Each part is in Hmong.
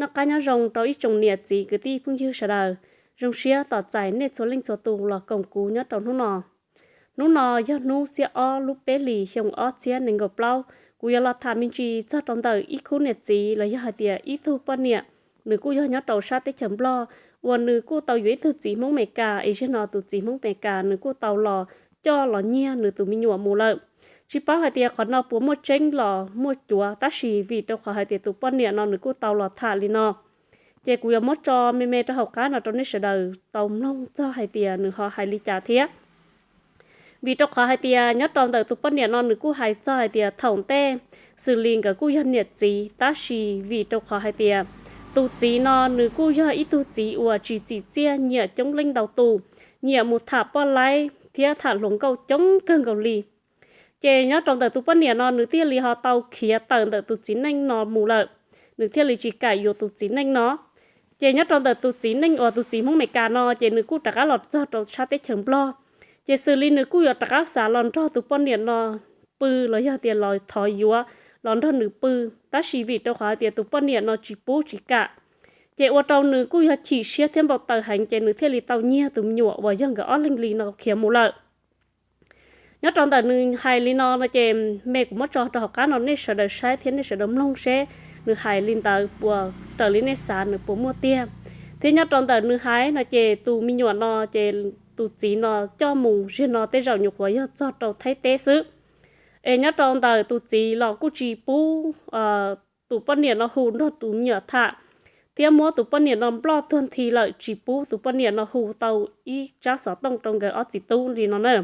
Noj qab nyob zoo rau ib tsoom niam txiv kwv tij phooj ywg sawv daws. Zoo siab tos txais nej txhua leej txhua tus los koom kuv nyob rau hnub no. Hnub no yog hnub xiab ob lub peb hlis xyoo ob txhiab nees nkaum plaub, kuv yuav los tham me ntsis txog rau ntawm ib khub niam txiv los yog hais tias ib tug poj niam, nws kuj yog nyob rau sab teb chaws Nplog, uas nws kuj tau yuav ib tug txiv Hmoob Meskas, es zaum no tus txiv Hmoob Meskas nws kuj tau los coj los nyiag nws tus me nyuam mus lawm. Tsis paub hais tias qhov no puas muaj tseeb los muaj cuav, tab sis vim rau qhov hais tias tus poj niam no nws kuj tau los tham li no, ces kuv yuav muab tso me me rau hauv qab no rau nej sawv daws tau mloog txog hais tias nws ho hais li cas thiab. Vim rau qhov hais tias nyob rau ntawm tus poj niam no nws kuj hais txog hais tias thaum ntej xws li nkawd kuj yog niam txiv, tab sis vim rau qhov hais tias tus txiv no nws kuj yog ib tug txiv uas tsis txim txiaj, nyiam coob leej ntau tus, nyiam mus tham poj laib thiab tham hluas nkauj coob kawg nkaus li. Ces nyob rau ntawm tus poj niam no nws thiaj li ho tau khiav tawm ntawm tus txiv neej no mus lawm, nws thiaj li tsis kam yuav tus txiv neej no. Ces nyob rau ntawm tus txiv neej uas tus txiv Hmoob Meskas no ces nws kuj rov qab los txog rau sab teb chaws Nplog, ces xws li nws kuj yuav rov qab xav los nrog tus poj niam no pw los yog tias los thov yuav los nrog nws pw, tab sis vim rau qhov hais tias tus poj niam no tsis pub tsis kam, ces ua rau nws kuj yog chim siab thiab npau taws heev, ces nws thiaj li tau nyiag tus me nyuam uas yog nkawd ob leeg li no khiav mus lawm. Nyob rau ntawm nws hais li no no ces me kuv muab tso rau hauv qab no nej sawv daws saib thiab nej sawv daws mloog seb nws hais li ntawd puas raws li nej xav nws puas muaj tiag. Thiab nyob rau ntawm nws hais no ces tus me nyuam no ces tus txiv no coj mus ziag no tej zaum nyuam qhuav yog txog rau Thaib teb xwb. Es nyob rau ntawm tus txiv los kuj tsis pub tus poj niam no hu nrog tus me nyuam tham, thiab muab tus poj niam no nploj tuag nthi lawm, tsis pub tus poj niam no hu tau ib tsab xov tooj rau nkawd ob txiv tub li no na.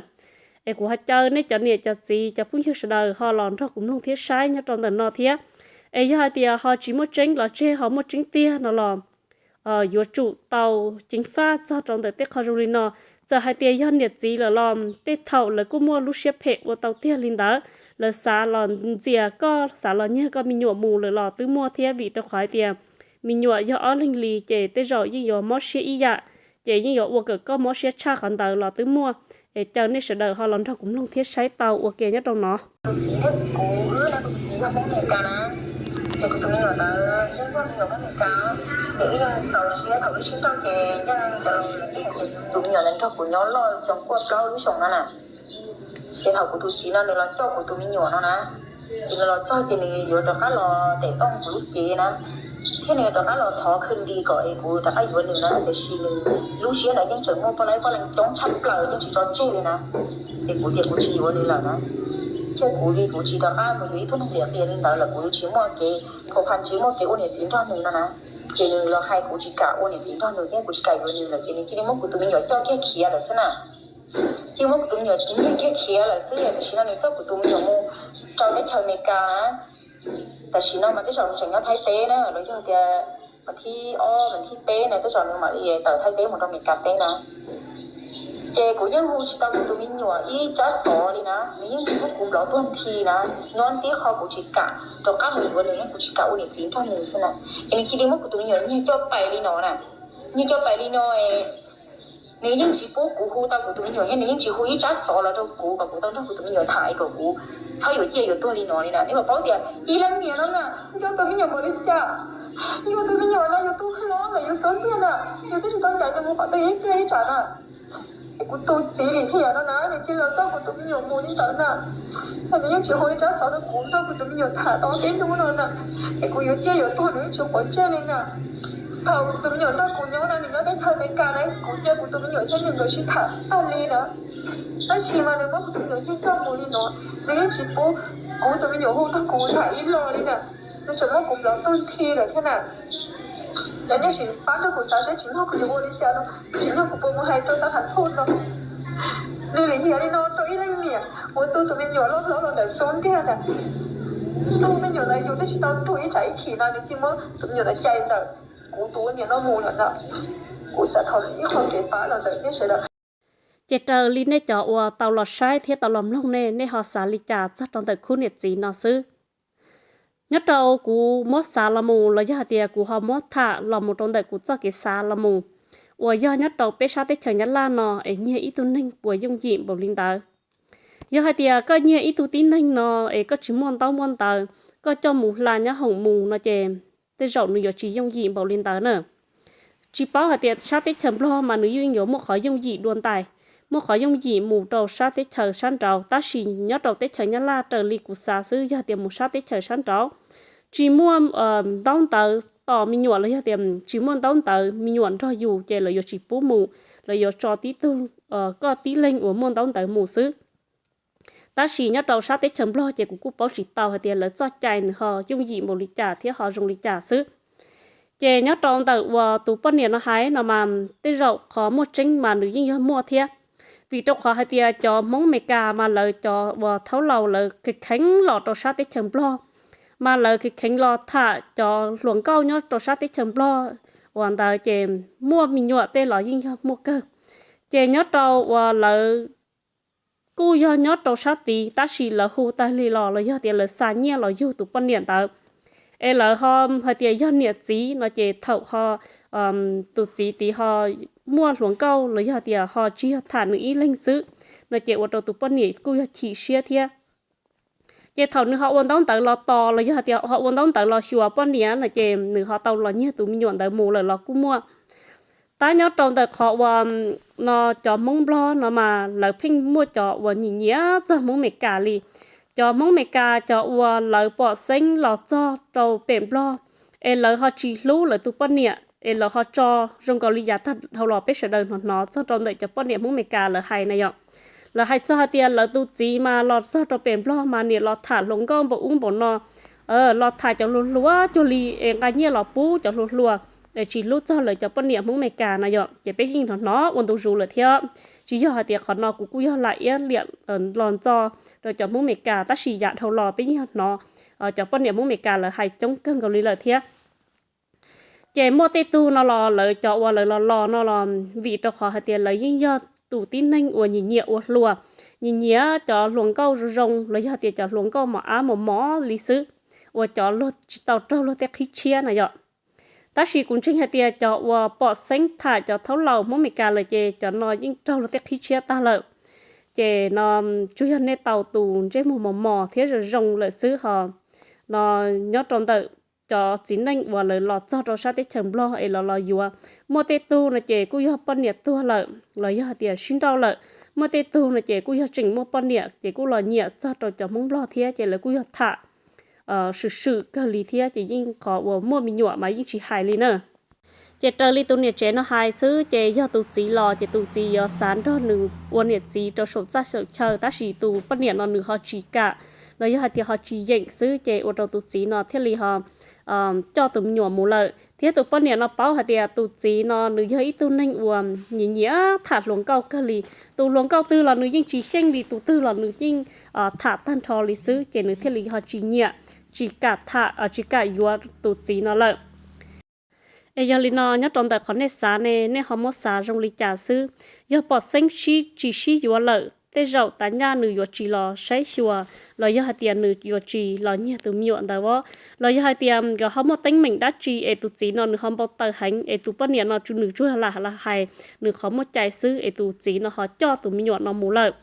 Es kuv ho caw nej cov niam cov txiv cov phooj ywg sawv daws ho los nrog kuv mloog thiab saib nyob rau ntawm no thiab. Es yog hais tias ho tsis muaj tseeb los tseg, ho muaj tseeb tiag no los yuav tsum tau ceev faj txog rau ntawm tej qho zoo li no. Txawm hais tias yog niam txiv lawm los tej thaum lawv kuj muaj lub siab phem ua tau tiag li ntawd, lawv xav los ntxias koj, xav los nyiag koj me nyuam mus lawm los twb muaj thiab, vim rau qhov hais tias me nyuam yog ob leeg li ces tej zaum yeej yuav mob siab ib yam, ces yeej yuav ua kom koj mob siab tshaj qhov ntawd los twb muaj. Es caw nej sawv daws ho los nrog kuv mloog thiab saib tau ua ke nyob rau no. Tus txiv thiab kuv wb no, tus txiv yog Hmoob Amelikas na, ces kuv tus me nyuam ntawd yeej yog me nyuam Hmoob Amelikas, ces wb yeej txaus siab thaum wb sib nrauj ces yeej cov laus lawv yeej hais tias tus me nyuam ntawd nrog kuv nyob loj xyoo kuaj plaub lub xyoo no na. Ces thaum kuv tus txiv no nws los coj kuv tus me nyuam no na, ces nws los txog ces nws yuav rov qab los tem tooj kuv lub cev na, thiab nws yuav rov qab los thov khw nti kom es kuv rov qab yuav nws na, tiam sis nws lub siab ntawd yeej tseem muaj poj laib poj leej coob tshaj plaws yeej tsis tso tseg li na. Ces kuv tias kuv tsis yuav nws lawm na, thiab kuv li kuv tsis rov qab mus yuav ib tug neeg liam qias li ntawd lawm, kuv tsis muaj kev pham pha, tsis muaj kev ua niam txiv nrog nws no na. Ces nws los hais kuv tsis kam ua niam txiv nrog nws thiab kuv tsis kam yuav nws lawm, ces nws cia li muab kuv tus me nyuam coj kiag khiav lawm xwb na. Cia li muab kuv tus me nyuam nyiag kiag khiav lawm xwb, tam sim no nws coj kuv tus me nyuam mus rau teb chaws Amelikas na. Tam sim no mas tej zaum nws tseem nyob Thaib teb na, los yog tias vas thib ob vas thib peb na tej zaum nws mam li tawm Thaib teb mus rau Amelikas teb na. Ces kuv yeej hu tsis tau kuv tus me nyuam ib tsab xov li na, nws yeej muab kuv nplov tuag nthi na. Nyob tib qho kuv tsis kam rov qab mus yuav nws, kuv tsis kam ua niam txiv nrog nws xwb na, es nws cia li muab kuv tus me nyuam nyiag coj pais li no na. Nyiag coj pais li no, nws yeej tsis pub kuv hu tau kuv tus me nyuam thiab nws yeej tsis hu ib tsab xov los rau kuv kom kuv tau nrog kuv tus me nyuam tham es kom kuv txhob yuav ciaj yuav tuag li no li na. Neb puas paub tias ib leej niam no na, nco tus me nyuam npaum li cas? Yus tus me nyuam no yus tu hlob ntawm yus xub ntiag na, yus twb tsis tau cais nws mus qhov twg ib pliag ib tsam na. Es kuv tus txiv Lim Hiam no na, nws cia li los coj kuv tus me nyuam mus li ntawd na. Es nws yeej tsis hu ib tsab xov rau kuv nrog kuv tus me nyuam tham tau ib hnub no na. Es kuv yuav ciaj yuav tuag nws yeej tsis quav ntsej li na. Thaum kuv tus me nyuam nrog kuv nyob no, nws nyob teb chaws Amelikas na, kuv cia kuv tus me nyuam thiab nws nkawd sib tham tag li na. Tab sis mas nws muab kuv tus me nyuam yeej coj mus li no, nws yeej tsis pub kuv tus me nyuam hu nrog kuv tham ib los li na. Nws tseem muab kuv nplov tuag nthi lawm thiab na. Ces nej sim pab nrog kuv xav seb tsim nyog kuv yuav ua li cas no, tsim nyog kuv puas mus hais rau xab thas thuj no. Nws lim hiam li no rau ib leej niam uas tu tus me nyuam loj hlob los ntawm xub ntiag ntag. Tus me nyuam ntawd yus twb tsis tau nrug ib tsam ib chim no nws cia li muab tus me nyuam ntawd cais ntawm kuv tus ua niam no mus lawm ntag. Kuv xav thov ib qho kev pab los ntawm nej sawv daws. Ces raws li nej cov uas tau los saib thiab tau los mloog ne, nej ho xav li cas txog rau ntawm khub niam txiv no xwb? Nyob rau kuv muab xav los mus los yog hais tias kuv ho muab tham los mus rau ntawm kuv txoj kev xav los mus, uas yog nyob rau peb sab teb chaws Nyab Laj no es nyiag ib tug neeg puas yooj yim npaum li ntawd? Yog hais tias koj nyiag ib tug tib neeg no es koj tsis muaj ntaub muaj ntawv, koj coj mus hla nyob hoom mus no ces tej zaum nws yuav tsis yooj yim npaum li ntawd na. Tsis paub hais tias sab teb chaws Nplog mas nws yeej yuav muaj qhov yooj yim dua ntais, muaj qhov yooj yim mus rau sab teb chaws sab nraud, tab sis nyob rau teb chaws Nyab Laj raws li kuv xav xwb yog tias mus sab teb chaws sab nraud tsis muaj ntaub ntawv tos me nyuam los yog tias tsis muaj ntaub ntawv me nyuam nrog yus ces lawv yuav tsis pub mus, lawv yuav tso tib tug koj tib leeg uas muaj ntaub ntawv mus xwb. Tab sis nyob rau sab teb chaws Nplog ces kuv kuj paub tsis tau hais tias lawv txoj cai nws ho yooj yim npaum li cas thiab ho zoo li cas xwb. Ces nyob rau ntawm uas tus poj niam no hais no mas tej zaum qhov muaj tseeb mas nws yeej yog muaj thiab, vim rau qhov hais tias cov Hmoob Amelikas mas lawv cov uas thaub laus lawv kheev kheev los rau sab teb chaws Nplog, mas lawv kheev kheev los tham cov hluas nkauj nyob rau sab teb chaws Nplog uas ntawd ces muaj me nyuam tej los yeej yog muaj kawg. Ces nyob rau uas lawv kuj yog nyob rau sab tid tab sis lawv hu tag li los los yog tias lawv xa nyiaj los yug tus poj niam ntawd, es lawv ho hais tias yog niam txiv no ces thaum ho tus txiv tid ho muaj hluas nkauj los yog tias ho tsis yog tham nws ib leeg xwb no ces ua rau tus poj niam kuj yog chim siab thiab. Ces thaum nws ho ua ntaub ntawv los tos los yog tias ho ua ntaub ntawv los xyuas poj niam no ces nws ho tau los nyiag tus me nyuam ntawd mus lawm los kuj muaj. Tab nyob rau ntawm qhov uas no cov Hmoob Nplog no mas lawv pheej muaj cov uas nyiam nyiam txog Hmoob Amelikas li. Cov Hmoob Amelikas cov uas lawv pom xeeb los txog rau pem Nplog es lawv ho tsis hlub lawv tus poj niam es lawv ho tso zoo nkaus li yav tag dhau los peb sawv daws hnov hnov txog rau ntawm cov poj niam Hmoob Amelikas lawv hais na yom. Lawv hais txog hais tias lawv tus txiv mas los txog rau pem Nplog mas niam los tham hluas nkauj npaum ub npaum no, los tham cov hluas hluas cuag li es nqa nyiaj los pub cov hluas hluas, es tsis hlub txog lawv cov poj niam Hmoob Amelikas na yom. Ces peb yeej hnov hnov ua ntu zus lawm thiab. Tsis yog hais tias qhov no kuv kuj yog lam iab liam los ntxo rau cov Hmoob Amelikas tab sis yav dhau los peb yeej yog hnov cov poj niam Hmoob Amelikas lawv hais coob kawg nkaus li lawm thiab. Ces muaj tej tug no los lawv cov uas lawv los los no los vim rau qhov hais tias lawv yeej yog tus tib neeg uas nyiam nyiam ua hluas, nyiam nyiam cov hluas nkauj zoo zoo los yog tias cov hluas nkauj mos ab mos mos li xwb, uas cov luag tsis tau raug luag tej qhib tshiab na yom. Tab sis kuv ntseeg hais tias cov uas pom xeeb tham cov thaub laus Hmoob Amelikas lawm ces cov no yeej raug luag tej qhib tshiab tag lawm. Ces no tsuas yog nej tau tus ntsej muag mos mos thiab zoo zoo lawm xwb ho. No nyob rau ntawm cov txiv neej uas lawv los txog rau sab teb chaws Nplog es los los yuav, muaj tej tug no ces kuj yog poj niam tuag lawm los yog hais tias sib nrauj lawm, muaj tej tug no ces kuj yog tseem muaj poj niam ces kuj los nyiam txog rau cov Hmoob Nplog thiab ces lawv kuj yog tham swm swm kawg li thiab ces yeej qhov uas muaj me nyuam mas yeej tsis hais li na. Ces raws li tus niam tsev no hais xwb ces yog tus txiv los ces tus txiv yuav xav nrog nws ua niam txiv rau saum txaj saum chaw tab sis tus poj niam no nws ho tsis kam los yog hais tias ho tsis yeem xwb ces ua rau tus txiv no thiaj li ho coj tus me nyuam mus lawm thiab tus poj niam no paub hais tias tus txiv no nws yog ib tug neeg uas nyiam nyiam tham hluas nkauj kawg li. Tus hluas nkauj twg los nws yeej tsis xyeej li, tus twg los nws yeej tham tag nrho li xwb ces nws thiaj li ho tsis nyiam, tsis kam tham tsis kam yuav tus txiv no lawm. Es yog li no nyob rau ntawm qhov nej xav ne nej ho muab xav zoo li cas xwb. Yog pom xeeb tsis sib yuav lawm tej zaum tav nyaj nws yuav tsis los saib xyuas los yog hais tias nws yuav tsis los nyiag tus me nyuam ntawd os, los yog hais tias nkawd ho muaj teeb meem dab tsi es tus txiv no nws ho npau taws heev es tus poj niam no tsuas nws tsuas lam hais nws qhov muaj cai xwb es tus txiv no ho coj tus me nyuam no mus lawm.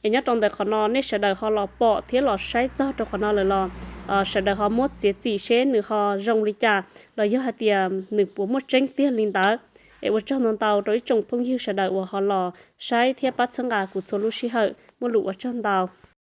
Es nyob rau ntawm qhov no nej sawv daws ho los pom thiab los saib txog rau qhov no lawm los sawv daws ho muab txiav txim seb nws ho zoo li cas los yog hais tias nws puas muaj tseeb tiag li ntawd. Es ua tsaug ntau ntau rau ib tsoom phooj ywg sawv daws uas ho los saib thiab pab txhawb nqa kuv txhua lub sij hawm, muaj lus ua tsaug ntau.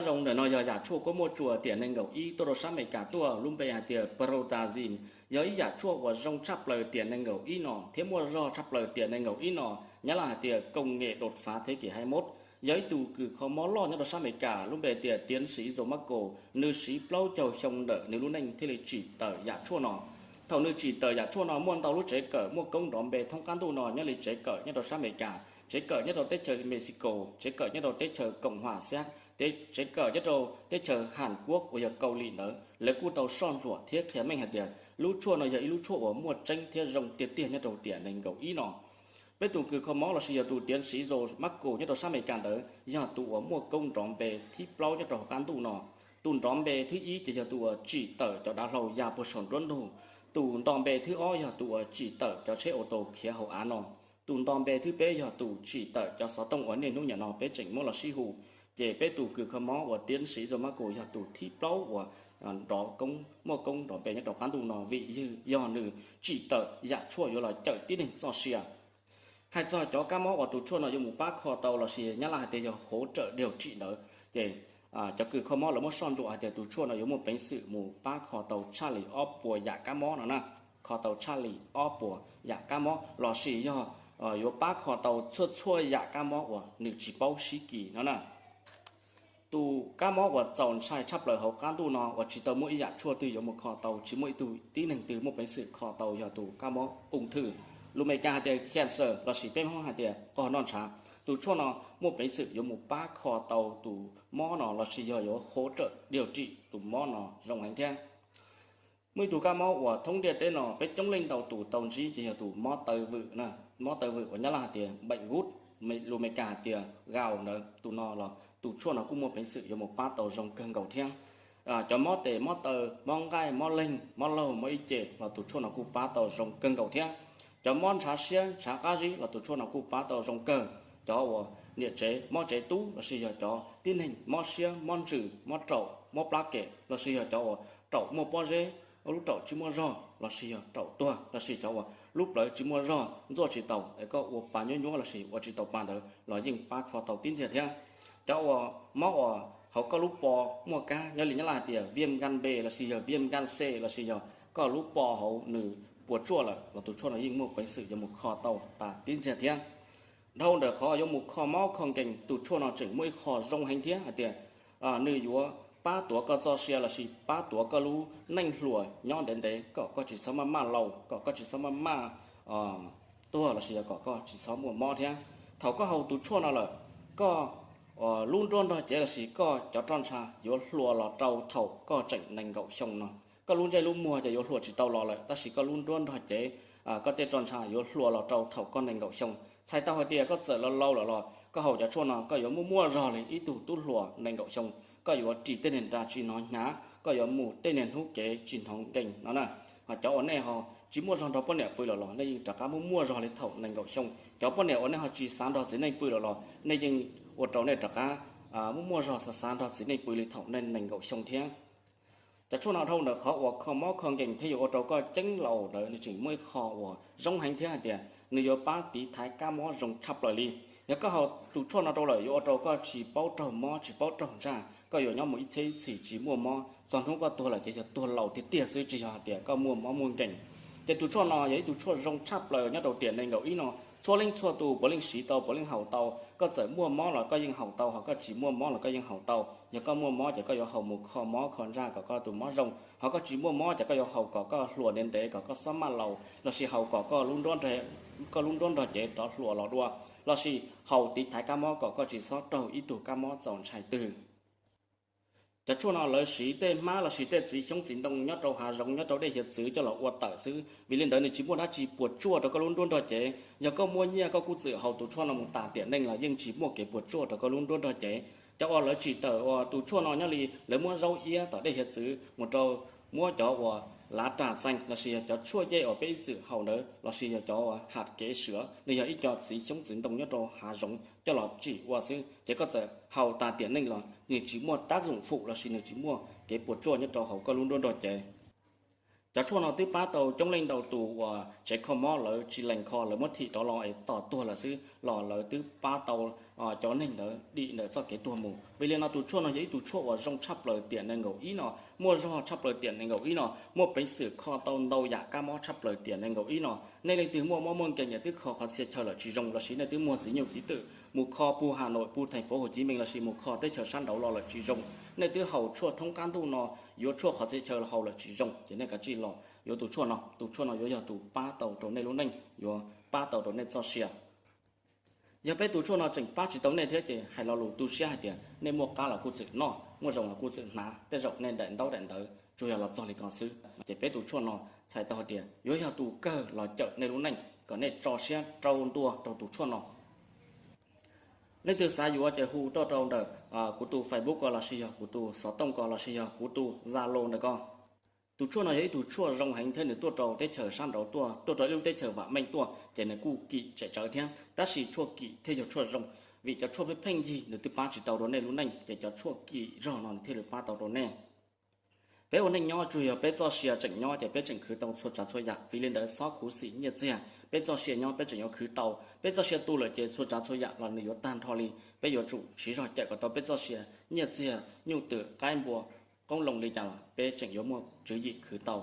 Zoo ntawm no yog yam tshuaj kuab muaj tsuas tiam nees nkaum ib tuaj rau sab Amelikas tuaj lub npe hais tias Protazine, yog ib yam tshuaj uas zoo tshaj plaws tiam nees nkaum ib no thiab muaj zog tshaj plaws tiam nees nkaum ib no, Nyab Laj hais tias công nghệ đột phá thế kỷ hai mươi mốt. Yog ib tug kws kho mob loj nyob rau sab Amelikas lub npe tias tiến sĩ Joe Marco, nws siv plaub caug xyoo ntawm nws lub neej thiaj li tsim tawm yam tshuaj no. Thaum nws tsim tawm yam tshuaj no muaj ntau lub tsev kawm muaj koob nrov npe thoob qab ntuj no nyob li tsev kawm nyob rau sab Amelikas, tsev kawm nyob rau teb chaws Mexico, tsev kawm nyob rau teb chaws Cộng hòa Séc, tsev kawm nyob rau teb chaws Hàn Quốc uas yog Kaus Lim ntawd, lawv kuj tau soj ntsuam thiab qhia meej hais tias lub tshuaj no yog ib lub tshuaj uas muaj tseeb thiab zoo tiag tiag nyob rau tiam nees nkaum ib no. Peb tus kws kho mob lossis yog tus tiến sĩ Joe Marco nyob rau sab Amelikas ntawd yog tus uas muaj koob nrov npe thib plaub nyob rau hauv qab ntuj no. Tus nrov npe thib ib ces yog tus uas tsim tawm cov dav hlau ya puag saum nruab ntug. Tus nto npe thib ob yog tus uas tsim tawm cov tsheb auto khiav hauv av no. Tus nto npe thib peb yog tus tsim tawm cov xov tooj uas niaj hnub nim no peb tseem muab los sib hu. Ces peb tus kws kho mob uas tiến sĩ Joe Marco yog tus thib plaub uas nrov koob muaj koob nrov npe nyob rau qab ntuj no vim yog nws tsim tawm yam tshuaj yuav los cawm tib neeg txoj sia. Hais txog cov kab mob uas tus tshuaj no yuav mus pab kho tau lossis Nyab Laj hais tias yog hauv rawm diav tsim ntawd ces cov kws kho mob lawv muab soj ntsuam hais tias tus tshuaj no yuav muaj peev xwm mus pab kho tau tshaj li ob puas yam kab mob no na, kho tau tshaj li ob puas yam kab mob lossis yog yuav pab kho tau txhua txhua yam kab mob uas nws tsis paub sib kis no na. Tus kab mob uas txaus ntshai tshaj plaws hauv qab ntuj no uas tsis tau muaj ib yam tshuaj twg yuav mus kho tau, tsis muaj ib tug tib neeg twg muaj peev xwm kho tau yog tus kab mob ung thwj, lus Amelikas hais tias cancer lossis peb Hmoob hais tias qog noj ntshav. Tus tshuaj no muaj peev xwm yuav mus pab kho tau tus mob no lossis yog yuav hauv rawm diav tsim tus mob no zoo heev thiab. Muaj ib tug kab mob uas thoob ntiaj teb no peb coob leej ntau tus tau ntsib ces yog tus mob taw vwm, mob taw vwm uas Nyab Laj hais tias bệnh gút, lus Amelikas hais tias gout ntawd, tus no los tus tshuaj no kuj muaj peev xwm yuav mus pab tau zoo kawg nkaus thiab. Cov mob tes mob taw, mob nqaij mob leeg, mob laug mob ib ce los tus tshuaj no kuj pab tau zoo kawg nkaus thiab. Cov mob ntshav siab ntshav qab zib los tus tshuaj no kuj pab tau zoo kawg. Cov uas niam tsev mob tsev tub lossis yog cov tib neeg mob siab mob ntsws mob raum mob plab kem lossis yog cov uas raum muaj pob zeb, lub raum tsis muaj zog lossis yog raum tuag lossis cov uas lub plawv tsis muaj zog ntxuaj tsis taus es koj ua pa nyuab nyuab lossis ua tsis tau pa ntawd los yeej pab kho tau tib ntxiag thiab. Cov uas mob uas hauv koj lub pos muaj kab, nyob li Nyab Laj hais tias viêm gan B lossis yog viêm gan C lossis yog koj lub pos hauv nws puas tsuaj lawm los tus tshuaj no yeej muaj peev xwm yuav mus kho tau tas tib ntxiag thiab. Dhau ntawm qhov yuav mus kho mob kho nkees, tus tshuaj no tseem muaj ib qho zoo heev thiab hais tias nws yuav pab tuav koj txoj sia lossis pab tuav koj lub neej hluas nyob ntev ntev kom koj tsis txhob maj maj laus, kom koj tsis txhob maj maj tuag lossis yog kom koj tsis txhob muaj mob thiab. Thaum koj haus tus tshuaj no lawm, koj lub nruab nrog cev lossis koj cov roj ntsha yuav hluas los rau thaum koj tseem nees nkaum xyoo no. Koj lub ntsej lub muag ces yuav hluas tsis tau los lawm tab sis koj lub nruab nrog cev, koj tej roj ntsha yuav hluas los rau thaum koj nees nkaum xyoo. Txhais tau hais tias koj txawm laus laus lawm los koj haus cov tshuaj no koj yuav muaj muaj zog li ib tug tub hluas nees nkaum xyoo. Koj yuav ris tej niag nra tsis hnov hnyav, koj yuav mus tej niag hnub kev tsis hnov nkees no na. Ho cov uas nej ho tsis muaj zog nrog poj niam pw lawm los nej yeej rov qab muaj muaj zog li thaum nees nkaum xyoo. Cov poj niam uas nej ho tsis xav nrog txiv neej pw lawm los nej yeej ua rau nej rov qab muaj muaj zog xav xav nrog txiv neej pw li thaum nej nees nkaum xyoo thiab. Cov tshuaj no dhau ntawm qhov uas kho mob kho nkees thiab yuav ua rau koj ceeb laus ntawd nws tseem muaj ib qho uas zoo heev thiab hais tias nws yuav pab tiv thaiv kab mob zoo tshaj plaws li. Yog koj haus tus tshuaj no rau lawm yuav ua rau koj tsis paub raug mob tsis paub raug ntsaj, koj yuav nyob mus ib txhiab ib txhis tsis muaj mob, txog hnub koj tuag lawm ces yog tuag laus tiag tiag xwb tsis yog hais tias koj muaj mob muaj nkees. Ces tus tshuaj no yog ib tug tshuaj zoo tshaj plaws nyob rau tiam nees nkaum ib no. Txhua leej txhua tus puav leej siv tau puav leej haus tau, koj txawm muaj mob los koj yeej haus tau, ho koj tsis muaj mob los koj yeej haus tau. Yog koj muaj mob ces koj yuav haus mus kho mob kho ntsaj kom koj tus mob zoo, ho koj tsis muaj mob ces koj yuav haus kom koj hluas ntev ntev kom koj txhob maj laus, lossis haus kom koj lub nruab nrog cev rov hluas los dua, lossis haus tiv thaiv kab mob kom koj tsis txhob raug ib tug kab mob txaus ntshai twg. Cov tshuaj no lawv siv tej hmab lossis tej txiv xyoob txiv ntoo nyob rau hav zoov nyob rau dej hiav txwv coj los ua tawm xwb, vim li ntawd nws tsis muaj dab tsi puas tsuaj rau koj lub nruab nrog cev. Yog koj muaj nyiaj koj kuj txwm haus tus tshuaj no mus tas tiam neej los yeej tsis muaj kev puas tsuaj rau koj lub nruab nrog cev. Cov uas lawv tsim tawm ua tus tshuaj no nyob li lawv muab zaub iab tom dej hiav txwv mus rau, muab cov uas lav ras txees lossis yog cov tshuaj yej uas peb ib txwm haus ntawd lossis yog cov uas hat kev sua, nws yog ib co txiv xyoob txiv ntoo nyob rau hav zoov coj los tsim ua xwb ces koj txawm haus tas tiam neej los nws tsis muaj tab zoom fum lossis nws tsis muaj kev puas tsuaj nyob rau hauv koj lub nruab nrog cev. Cov tshuaj no twb pab tau coob leej ntau tus uas tsev kho mob lawv tsis lees kho lawv muab thim rov los es tos tuag lawm xwb los lawv twb pab tau cov neeg ntawd dim ntawm txoj kev tuag mus. Vim li no tus tshuaj no yog ib tug tshuaj uas zoo tshaj plaws tiam nees nkaum ib no, muaj zog tshaj plaws tiam nees nkaum ib no, muaj peev xwm kho tau ntau yam kab mob tshaj plaws tiam nees nkaum ib no. Nej leej twg muaj mob muaj nkees es twb kho qhov txhia chaw lawm tsis zoo lossis nej twb muag txiv nyuj txiv twm mus kho pug Hà Nội pug thành phố Hồ Chí Minh lossis mus kho teb chaws sab nraud los lawm tsis zoo, nej twb haus tshuaj thoob qab ntuj no yuav tshuaj qhov txhia chaw los haus lawm tsis zoo ces nej kav tsij los yuav tus tshuaj no. Tus tshuaj no yuav yog tus pab tau rau nej lub neej, yuav pab tau rau nej txoj sia. Yog peb tus tshuaj no tseem pab tsis tau nej thiab ces hais lo lus tu siab hais tias nej muaj qab los kuj txwm noj, muaj zoo los kuj txwm hnav, tej zaum nej daim ntaub daim ntawv tsuas yog los txog li ko xwb. Ces peb tus tshuaj no txhais tau hais tias yuav yog tus kawg los cawm nej lub neej kom nej tso siab rau ntua rau tus tshuaj no. Leej twg xav yuav ces hu tuaj rau ntawm kuv tus Facebook ko lossis yog kuv tus xov tooj ko lossis yog kuv tus Zalo ntawm ko. Tus tshuaj no yog ib tug tshuaj zoo heev thiab nws tuaj rau teb chaws sab nraud tuaj, tuaj rau ib lub teb chaws vam meej tuaj ces nws kuj kim tsem tsawv thiab. Tab sis tshuaj kim thiaj yog tshuaj zoo, vim cov tshuaj pheej pheej yig nws twb pab tsis tau rau nej lub neej, ces cov tshuaj kim zog no nws thiaj li pab tau rau nej. Peb ua neej nyob tsuas yog peb txoj sia tseem nyob ces peb tseem khwv tau txhua tsav txhua yam. Vim li ntawd xob khuv xim nyiaj txiag, peb txoj sia nyob peb tseem yuav khwv tau. Peb txoj sia tu lawm ces txhua tsav txhua yam los nws yuav tag nrho li. Peb yuav tsum siv zog cawm kom tau peb txoj sia. Nyiaj txiag, nyuj twm, qaib npua, qoob loo li cas los peb tseem yuav muaj tswv yim khwv tau.